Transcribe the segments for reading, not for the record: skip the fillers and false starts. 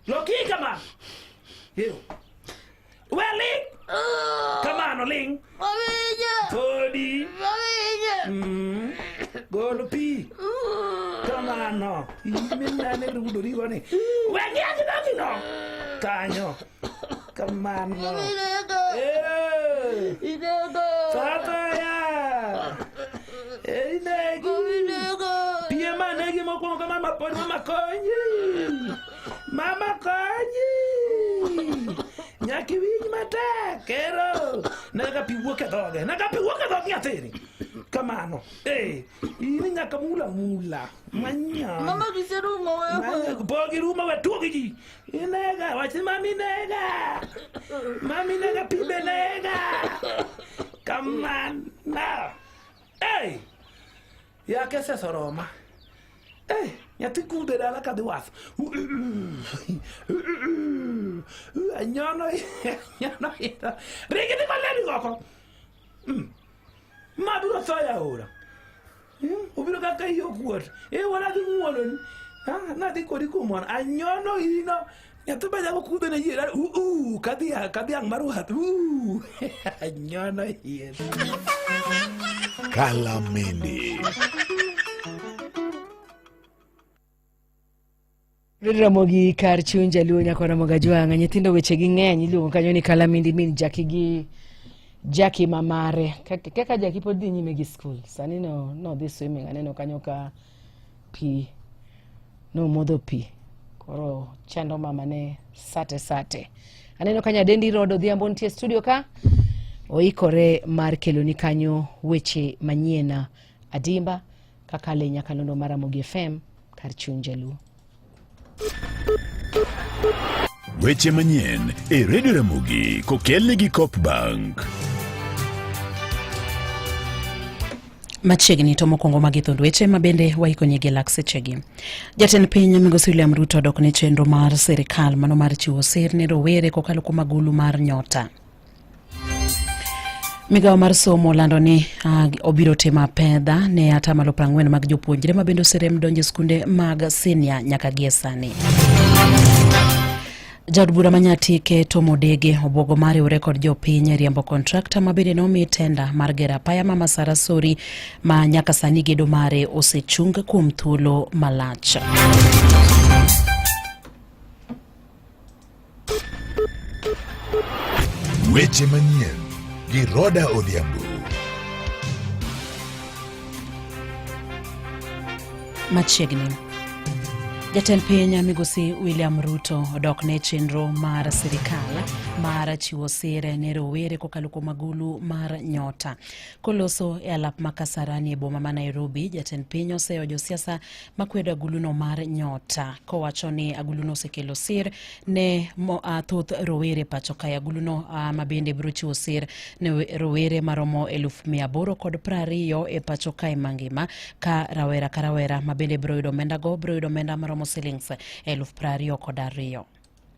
Loki kama. Ero. We ling. Kamano ling. Podi. Golo pi. Kamano. Iminane rudori goni. We ng'iyo gino. Kanyo. Kamano. Eh. Tata ya. Inegi. Pie manegi mokwongo ka mama pod mama konyi. Mama konyi. Nyaka iwinj matek. Ero. Nyaka pi wuok e dhoge. Nyaka pi wuok e dhog nyathini. Kamano. Eh. In nyaka mula mula. Manya. Mama giserumo wewe. Pok girumo we tuo gi ji. Inega, wach ni mami nega. Mami nega pi be nega. Kamano. Hey! Yake osesoroma. Hey, nyathi kudhe dala kadhi wath. Anyono, anyono. Ringi dhi maleri oko. Ma biro tho e aora. Obiro kaka iye okuot. E wana dhi ng'uononi. Nadhi kodi kuom mwana. Anyono ino. Nyathi be nyalo kudho ne yie. Ka dhiang' mar wath. Anyono yie. Kalamende. Ramogi kar chuny jaluo nyako Ramogi Ajwang'a. Nyithindo weche gi ng'eny iluongo kanyo ni Kalamindi min Jackie gi Jackie mamare. Kaka Jackie pod dhi nyime gi skul. Sani no nodhi swimming aneno kanyo ka pi nomodho pi. Koro chando mama ne sate sate. Aneno ka nyadendi Rodo Odhiambo nitie studio ka. Oikore mar keloni kanyo weche manyien adimba kaka le nyakalondo mar Ramogi FM kar chuny jaluo. Weche manyien e Radio Ramogi kokelni gi Cop Bank. Machiegni to mokwongo magi thund weche ma bende waikoni gi lak sechegi. Jatend piny migosi William Ruto odok ne chenro mar sirikal mano mar chiwo sir ne rowere kokalo kuom agulu mar nyota. Migawo mar somo olando ni obiro timo apedha ne atamalo 40 mag jopuonjre ma bende oserem donjo e skunde mag sinia nyaka gie sani. Jaod bura ma Nyatike Tom Odege obwogo mar riwre kod jopiny e riembo kontrakta ma bende nomi tenda mar gero apaya ma Masara Sori ma nyaka sani gedo mare osechung kuom thuolo malach. Weche manyien gi Roda Odhiambo. Machiegni. Jatend piny migosi William Ruto odok ne chenro mar sirikal mar chiwo sir ne rowere kokalo kuom agulu mar nyota. Koloso e alap ma Kasarani e boma ma Nairobi, jatend piny oseyo josiasa makwedo aguluno mar nyota kowacho ni aguluno osekelo sir ne thoth rowere pacho kae. Aguluno ma bende biro chiwo sir ne rowere maromo 820,000 e pacho kae mangima, ka rawera ka rawera ma bende biro yudo omenda go biro yudo omenda maromo silings 22,000.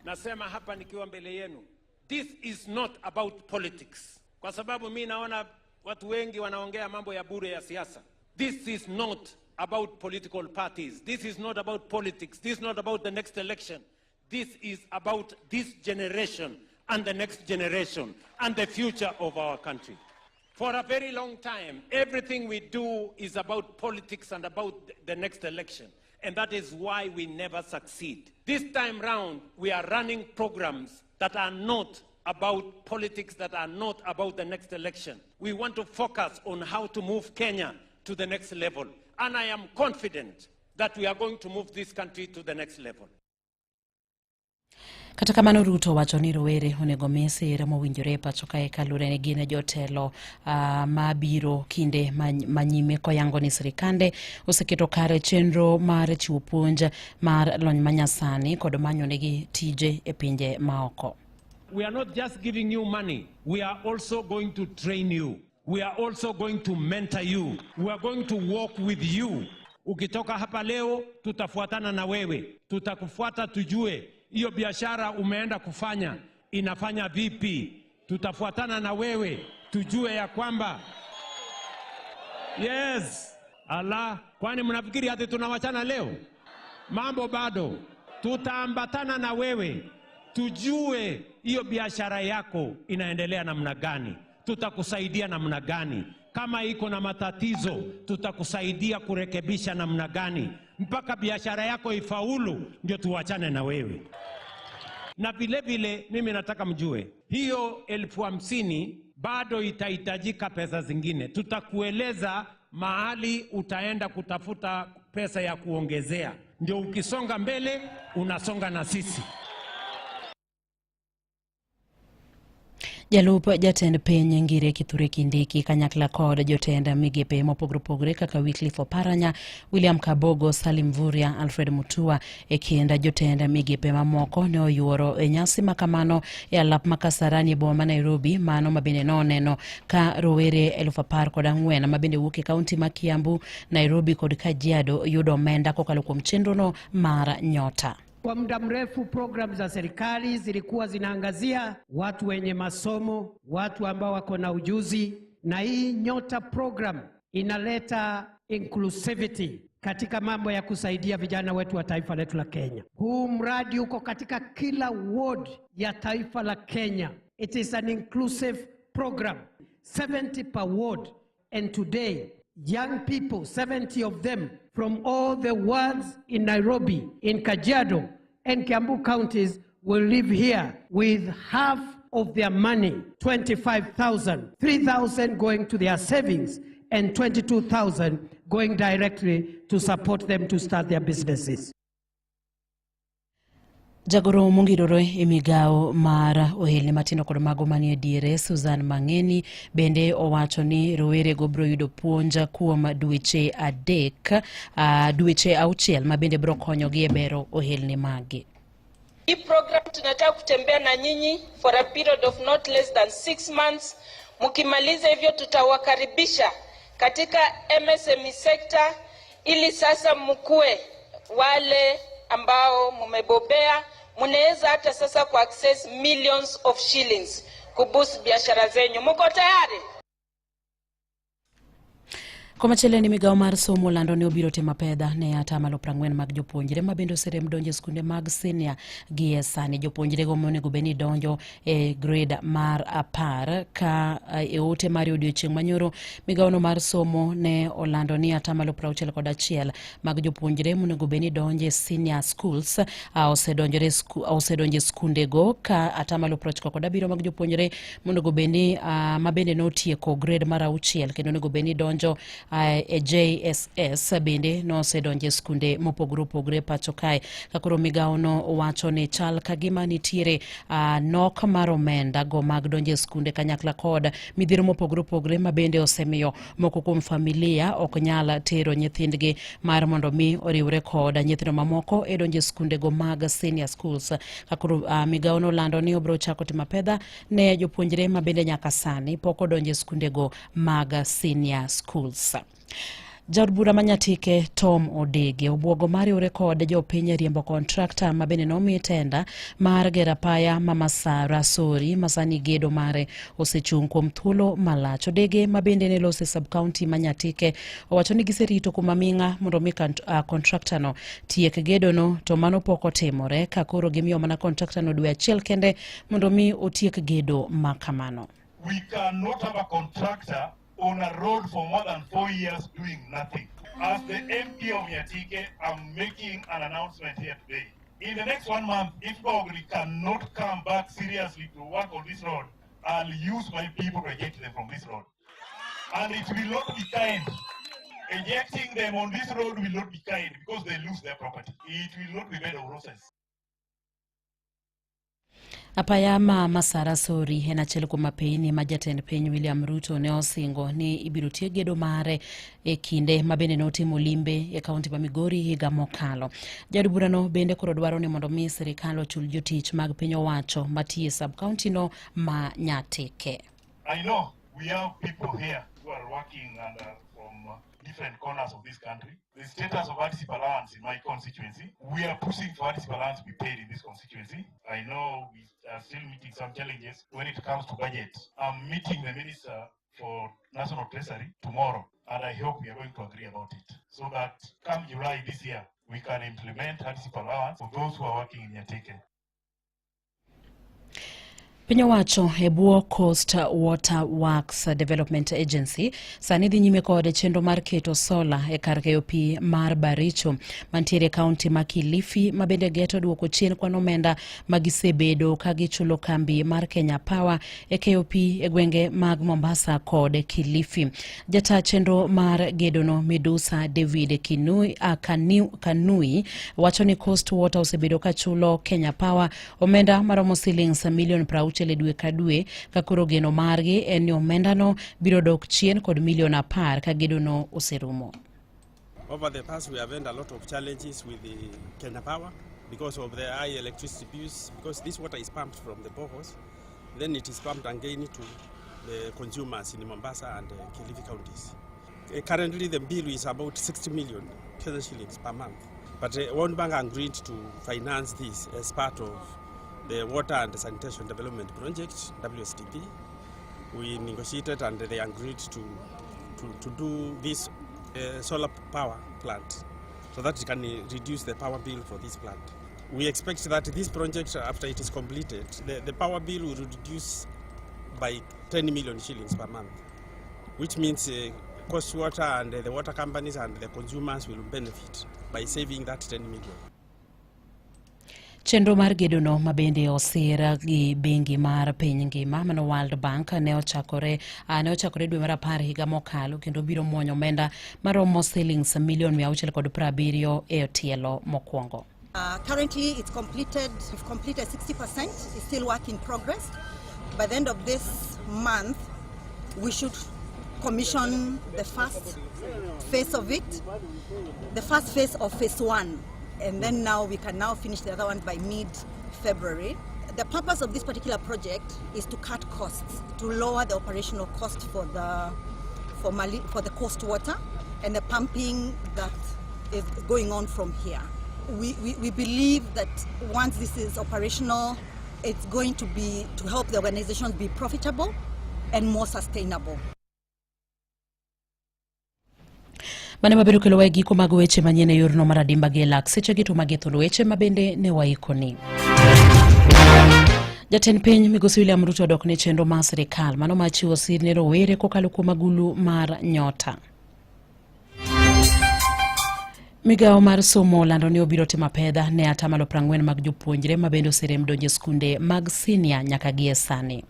Nasema hapa nikiwa mbele yenu, this is not about politics, kwa sababu mi naona watu wengi wanaongea mambo ya bure ya siasa. This is not about political parties. This is not about politics. This is not about the next election. This is about this generation and the next generation and the future of our country. For a very long time, everything we do is about politics and about the next election. And that is why we never succeed. This time round, we are running programs that are not about politics, that are not about the next election. We want to focus on how to move Kenya to the next level. And I am confident that we are going to move this country to the next level. Kata kamano Ruto wacho ni rowere onego mi sir mowinjore e pacho kae kaluwore ni gin jotelo mabiro kinde manyime, koyango ni sirikande oseketo kare chenro mar chiwo puonj mar lony manyasani kod manyo negi tije e pinje maoko. We are not just giving you money, we are also going to train you. We are also going to mentor you. We are going to work with you. Ukitoka hapa leo, tutafuatana na wewe. Tutakufuata tujue hiyo biashara umeenda kufanya inafanya vipi. Tutafuatana na wewe tujue ya kwamba yes. Ala, kwani mnafikiri ati tunawachana leo? Mambo bado. Tutaambatana na wewe tujue hiyo biashara yako inaendelea namna gani, tutakusaidia namna gani, kama iko na matatizo tutakusaidia kurekebisha namna gani, mpaka biashara yako ifaulu, ndio tuachane na wewe. Na vile vile mimi nataka mjue hiyo 50,000 bado itahitajika pesa zingine. Tutakueleza mahali utaenda kutafuta pesa ya kuongezea, ndio ukisonga mbele unasonga na sisi. Jalup jatend piny Ngire Kithure Kindiki kanyakla kod jotend migepe mopogore opogore kaka Wycliffe Oparanya, William Kabogo, Salim Mvurya, Alfred Mutua e kind jotend migepe mamoko ne oyuoro e nyasi makamano e alap ma Kasarani e boma ma Nairobi, mano mabende noneno ka rowere 14,000 mabende wuok e kaunti ma Kiambu, Nairobi kod Kajiado yudo omenda kokalo kuom chenrono mar Nyota. Kwa muda mrefu programu za serikali zilikuwa zinaangazia watu wenye masomo, watu ambao wako na ujuzi, na hii Nyota program inaleta inclusivity katika mambo ya kusaidia vijana wetu wa taifa letu la Kenya. Huu mradi uko katika kila ward ya taifa la Kenya. It is an inclusive program, 70 per ward, and today young people, 70 of them from all the wards in Nairobi, in Kajiado and Kiambu counties will live here with half of their money, 25,000, 3,000 going to their savings and 22,000 going directly to support them to start their businesses. Jagoro mongirore e migawo mar ohelni matindo kod mago manie diere Susan Mang'eni bende owacho ni rowerego biro yudo puonj kuom dweche 3, dweche 6 ma bende biro konyogi e bero ohelni magi. Hii program tunataka kutembea na nyinyi for a period of not less than 6 months. Mkimaliza hivyo tutawakaribisha katika MSME sector ili sasa mkue wale ambao mmebobea, mnaweza hata sasa ku access millions of shillings kuboost biashara zenyu. Mko tayari? Komachielo ni migawo mar somo lando ni obiro timo apedha ne 40% mag jopuonjre ma bende oserem donjo e skunde mag senior gi e sani. Jopuonjrego monego bed ni donjo e grade mar 10 ka e ote mar odiochieng' manyoro migawono mar somo ne olando ni 61% mag jopuonjre monego bed ni donjo e senior schools osedonjo e skundego ka 97% mag jopuonjre monego bed ni ma bende notieko grade mar 6 kendo onego bed ni donjo e JSS bende nosedonjo e skunde mopogore opogore pacho kae. Ka koro migawono wacho ni chal ka gima nitiere nok mar omenda go mag donjo e skunde kanyakla kod midhiero mopogore opogore ma bende osemiyo moko kuom familia ok nyal tero nyithindgi mar mondo mi oriwre kod nyithindo mamoko e donjo e skunde go mag senior schools. Ka koro migawono lando ni obiro chako timo apedha ne jopuonjre ma bende nyaka sani pok odonjo e skunde go mag senior schools. Jaod bura ma Nyatike Tom Odege obwogo mariwre kod jopiny e riembo kontrakta ma bende nomi tenda mar gero apaya ma Masara Sori ma sani gedo mare osechung' kuom thuolo malach. Odege ma bende ne loso e sub-county ma Nyatike owacho ni giserito kuom aming'a mondo mi kontrakta no tiek gedono, to mano pok otimore ka koro gimiyo mana kontrakta no dwe achiel kende mondo mi otiek gedo ma kamano. We cannot have a contractor on a road for more than 4 years doing nothing. As the MP of Nyatike, I'm making an announcement here today. In the next 1 month, if Gogri cannot come back seriously to work on this road, I'll use my people to eject them from this road. And it will not be kind. Ejecting them on this road will not be kind because they lose their property. It will not be bed of roses. Apaya ma Masara Sori en achiel kuom apeyni ma jatend piny William Ruto ne osingo ni ibiro tiek gedo mare e kinde ma bende notimo limbe e kaunti ma Migori higa mokalo. Jaod burano bende koro dwaro ni mondo mi sirikal ochul jotich mag piny owacho matiyo e sub-county no ma Nyatike. I know we have people here who are working and from different corners of this country. The status of hardship allowance in my constituency, we are pushing for hardship allowance to be paid in this constituency. I know we are still meeting some challenges when it comes to budget. I'm meeting the Minister for National Treasury tomorrow, and I hope we are going to agree about it so that come July this year, we can implement hardship allowance for those who are working in Nyatike. Piny owacho e bwo Coast Water Works Development Agency sani dhi nyime kod chenro mar keto sola e kar keyo pi mar Baricho mantiere e kaunti ma Kilifi ma bende geto duoko chien kwan omenda ma gisebedo ka gichulo kambi mar Kenya Power e keyo pi e gwenge mag Mombasa kod Kilifi. Jata chenro mar gedono Midusa David Kinui, Kanui wacho ni Coast Water osebedo ka chulo Kenya Power omenda maromo silings milion 60 e dwe ka dwe ka koro geno margi en ni omendano biro dok chien kod milion 10 ka gedono oserumo. Over the past, we have had a lot of challenges with the Kenya Power because of the high electricity bills, because this water is pumped from the boreholes, then it is pumped again to the consumers in Mombasa and Kilifi counties. Currently, the bill is about 60 million Kenya shillings per month. But World Bank agreed to finance this as part of the Water and Sanitation Development Project, WSDP. We negotiated and they agreed to do this solar power plant so that it can reduce the power bill for this plant. We expect that this project, after it is completed, the power bill will reduce by 10 million shillings per month, which means Coast Water and the water companies and the consumers will benefit by saving that 10 million. Chenro mar gedono ma bende osir gi bengi mar piny ngima mano World Bank ne ochakore dwe mar 10 higa mokalo kendo biro muonyo omenda maromo silings milion 670 e tielo mokwongo. Currently it's completed, we've completed 60%, it's still work in progress. By the end of this month, we should commission the first phase of it, the first phase of phase 1. And then now we can now finish the other one by mid-February. The purpose of this particular project is to cut costs, to lower the operational cost for the coast water and the pumping that is going on from here. We believe that once this is operational, it's going to be to help the organization be profitable and more sustainable. Mane mabedo kelo wae giko mag weche manyien e yorno mar adimba gi lak seche gi to magi thuolo weche mabende ne waikoni. Jatend piny migosi William Ruto odok ne chenro mar sirikal mano mar chiwo sir ne rowere kokalo kuom agulu mar Nyota. Migawo mar somo olando ni obiro timo apedha ne 40% mag jopuonjre mabende oserem donjo e skunde mag sinia nyaka gie sani.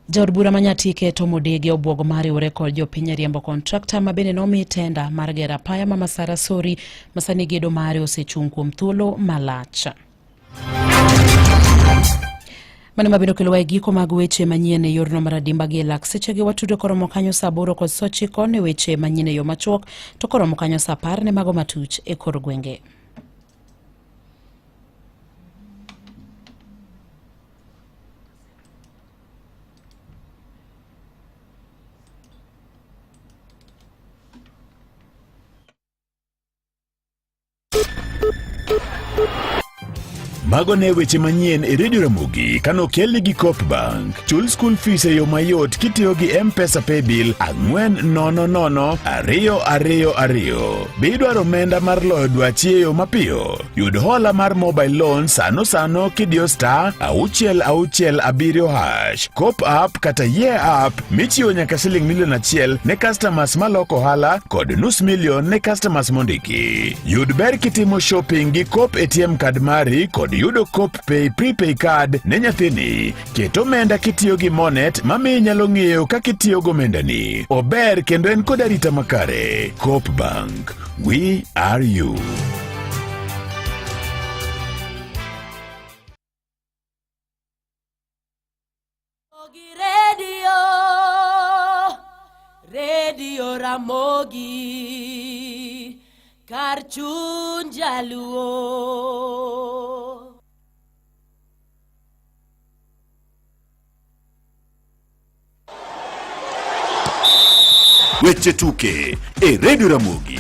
Jaod bura ma Nyatike Tom Odege obwogo mar riwore kod jopiny e riembo kontrakta ma bende nomi tenda mar gero apaya ma Masara Sori ma sani gedo mare osechung' kuom thuolo malach. Mano mabende okelowa e giko mag weche manyien e yorno mar adimba gi e lak sechegi watudo koromo kanyo saa 8:09 ne weche manyien e yo machuok to koromo kanyo saa 10 ne mago matuch e kor gwenge. Mago ne weche manyien e Radio Ramogi kanokelni gi Coop Bank. Chul school fees e yo mayot kitiyo gi M-Pesa Paybill 400 222. Be idwaro omenda mar loyo dwachi e yo mapiyo? Yud hola mar mobile loan sano sano kidiyo star 667#. Coop app kata Ye app michiwo nyaka siling milion 1 ne customers maloko ohala kod 500,000 ne customers mondiki. Yud ber kitimo shopping gi Coop ATM card mari kod yudo Coop Pay prepay card ne nyathini. Ket omenda kitiyo gi Monet mamiyo inyalo ng'eyo kaka itiyo gomendani. Ober kendo en kod arita makare. Coop Bank. We are you. Radio, Radio Ramogi, kar chuny jaluo. Weche tuke e Radio Ramogi.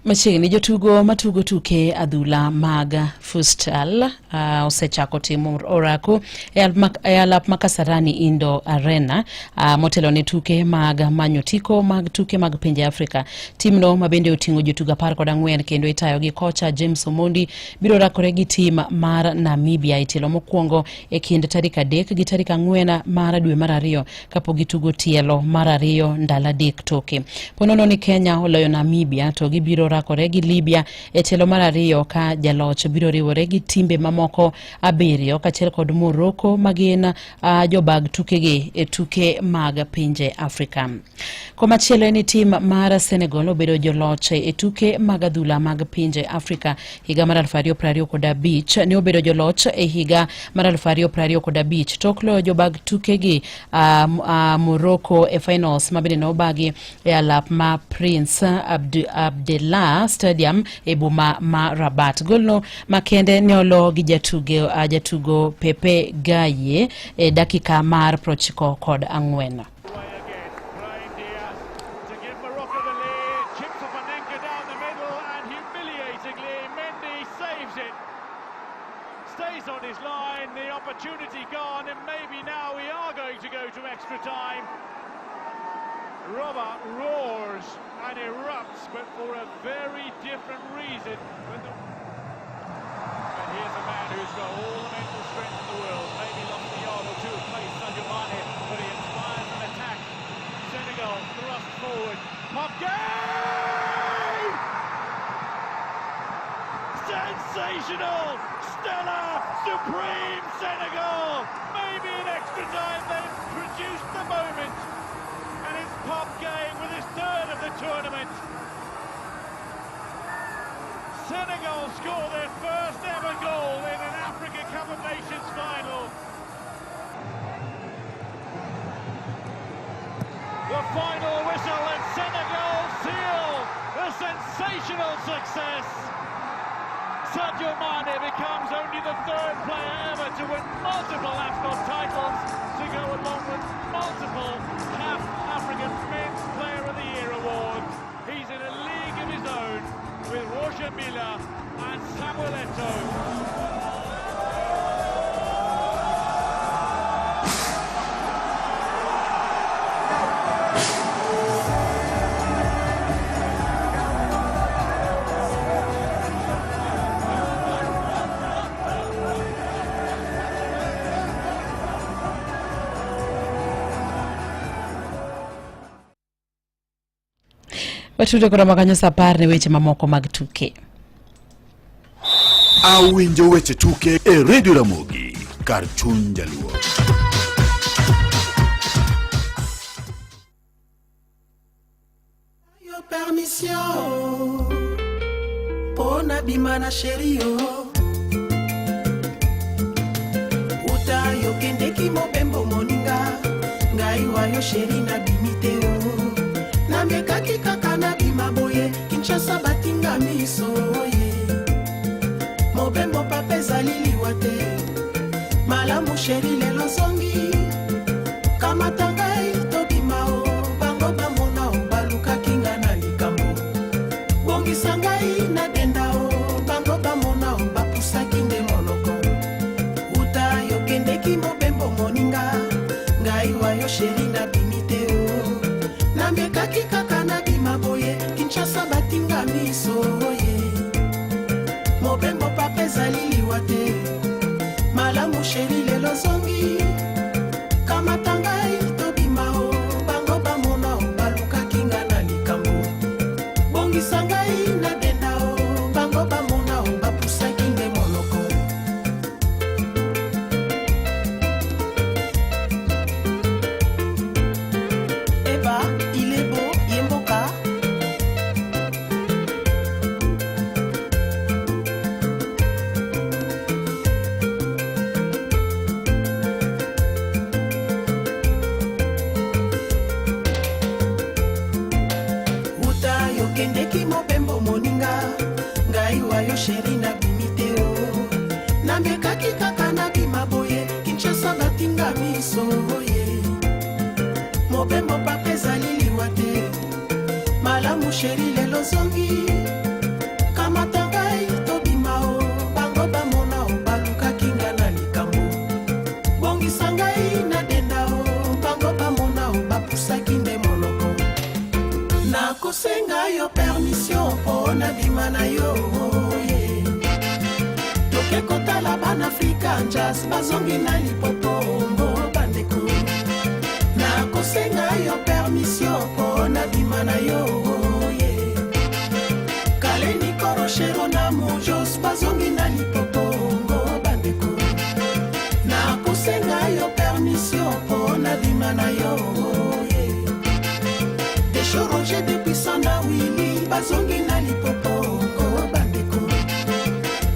Machiegni jotugo matugo tuke adhula mag Futsal osechako timo orako e alap ma Kasarani Indoor Arena motelo ne tuke mag manyo tiko mag tuke mag pinje Afrika. Timno ma bende oting'o jotugo 14 kendo itayo gi kocha James Omondi biro rakore gi tim mar Namibia e tielo mokwongo e kind tarik 3 gi tarik 4 mar dwe mar 2 kapok gitugo tielo mar 2 ndalo 3 toke. Ponono ni Kenya oloyo Namibia to gibiro rakore gi Libya e tielo mar 2 ka jaloch biro riwore gi timbe mamoko 7 kaachiel kod Morocco magin jobag tukegi e tuke mag pinje Afrika. Komachielo en ni tim mar Senegal obedo joloch e tuke mag adhula mag pinje Afrika higa mar 2025. Ne obedo joloch e higa mar 2025 tok loyo jobag tukegi Morocco e finals ma bende nobagi e alap ma Prince Abdellah Stadium e boma ma Rabat. Golno makende ne olo gi jatugo Pepe Gaye e dakika mar 94. Stays on his line, the opportunity gone, and maybe now we are going to go to extra time. Robert roars and erupts, but for a very different reason. And here's a man who's got all the mental strength in the world, maybe lost a yard or two of pace, Sadio Mane, but he inspires an attack. Senegal thrust forward. Pop game! Sensational! Stellar! Supreme Senegal! Maybe in extra time they've produced the moment. And it's Pop Game with his third of the tournament. Senegal score their first ever goal in an Africa Cup of Nations final. The final whistle and Senegal seal the sensational success. Sadio Mane becomes only the third player ever to win multiple AFCON titles, to go along with multiple CAF African Men's Player of the Year awards. He's in a league of his own with Roger Milla and Samuel Eto'o. Watudo koro makanyo sa 10 ne weche mamoko mag tuke. Awinjo weche tuke e Radio Ramogi kar chuny Jaluo. Yo permission pona bima na chéri yo uta yokendeki mobembo moninga ngai wa yo chéri na bimi te o namekaki kaka na bima boye Kinshasa batinga miso ye mobembo papa ezali liwa te malamu chéri lelo zongi kamata ngai tobima o bango bamona o balukaki nga na likambo bongisa ngai na denda o bango bamona o bapusaki nde monoko uta yokendeki mobembo moninga ngai wa yo chéri na bimi te o namekaki kaka na bima boye Kinshasa batinga miso ye mobembo papa ezali liwa te malamu chéri lelo zongi kamata ngai tobima o bango bamona o balukaki nga na likambo bongisa ngai na denda o bango bamona o bapusaki nde monoko. Eba ilebo yemboka uta yokendeki mobembo moninga ngai wa yo chéri na bimi te o namekaki kaka na bima boye Kinshasa batinga miso ye mobembo papa ezali liwa te malamu chéri lelo zongi kamata ngai tobima o bango bamona. Nakosenga yo permission mpo nabima na yo ye. Toke kotala bana Afrika Jazz bazongi na Lipopo bandeko. Nakosenga yo permission mpo nabima na yo ye. Kaleni Koroshero na Mojos bazongi na Lipopo bandeko. Nakosenga yo permission mpo nabima na yo ye. Roger depuis na Willy bazongi na Lipopo bandeko.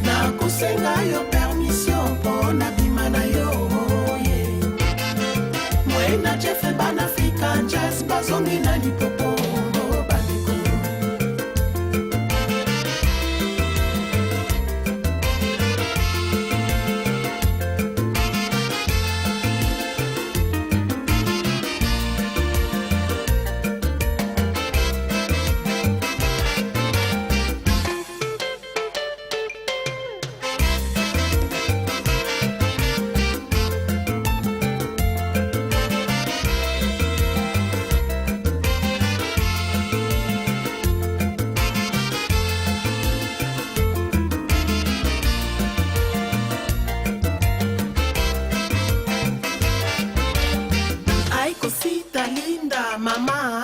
Nakosenga yo permission mpo nabima na yo ye. Mwena Jeff bana Afrika Jazz bazongi na Lipopo bandeko. Sita Linda mama.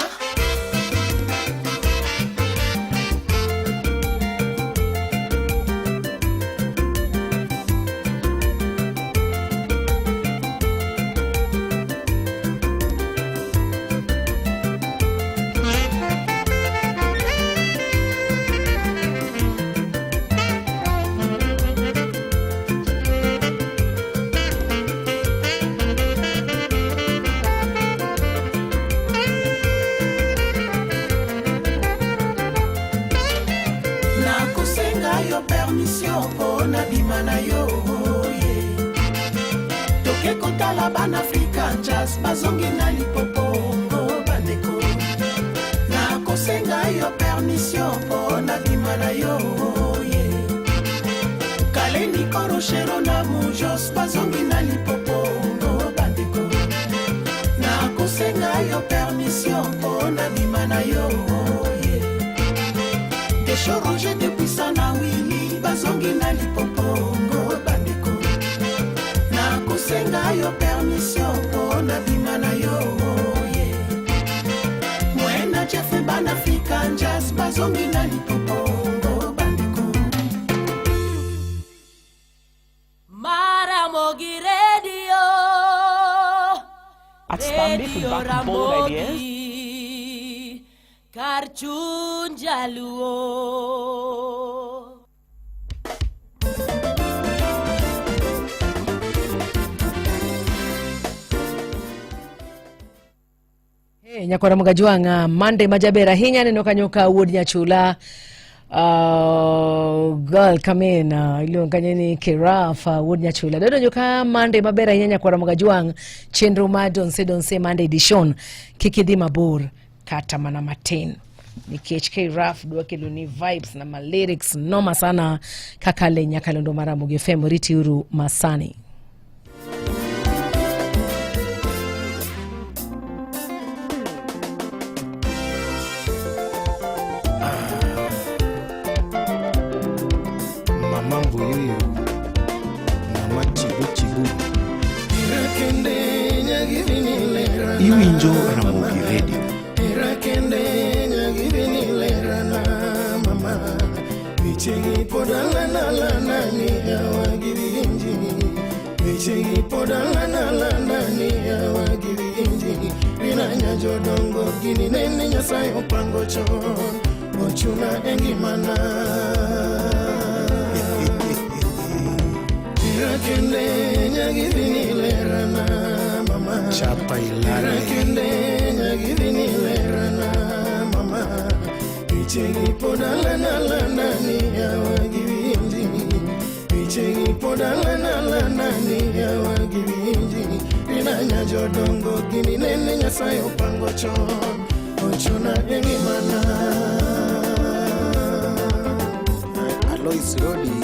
Nakosenga yo permission mpo nabima na yo ye. Toke kotala bana Afrika Jazz bazongi na Lipopo bandeko. Nakosenga yo permission mpo nabima na yo ye. Kaleni Koroshero na Mujos bazongi na Lipopo bandeko. Nakosenga yo permission mpo nabima na yo ye. Roger depuis na Willy bazongi na Lipopo bandeko. Nakosenga yo permission mpo nabima na yo ye. Mwena Jeff bana Afrika Jazz bazongi na Lipopo bandeko. Maramogi Radio. At Stanbic, we Radio back bold ideas. Ramogi, kar chuny jaluo. Hey, nyakwara Mugajwang'a, Monday majaber ahinya aneno kanyo ka wuod Nyachula girl come in, iluongo kanyo ni Kiraf, wuod Nyachula dodonjo ka Monday maber ahinya nyakwara Mugajwang', chenro mar Donse Donse Monday edition kik idhi mabor kata mana matin nikech Kiraf dwa kelo ni vibes na ma lyrics noma sana kaka le nyakalondo mar Ramogi FM. Ritiuru masani. Mama Mvuyuyu, Mama Chibu Chibu. Iwinjo Ramogi Radio. Jodongo gini nene Nyasaye opango chon ochuna e ngimana. Irakende nyagidhini lerana mama. Chapa ilale. Irakende nyagidhini lerana mama. Pichegi podalana lana ni yawagiwinji. Pichegi podalana lana ni yawagiwinji. Rinanya jodongo gini nene Nyasaye opango chon ochuna e ngimana. Alois Rodi.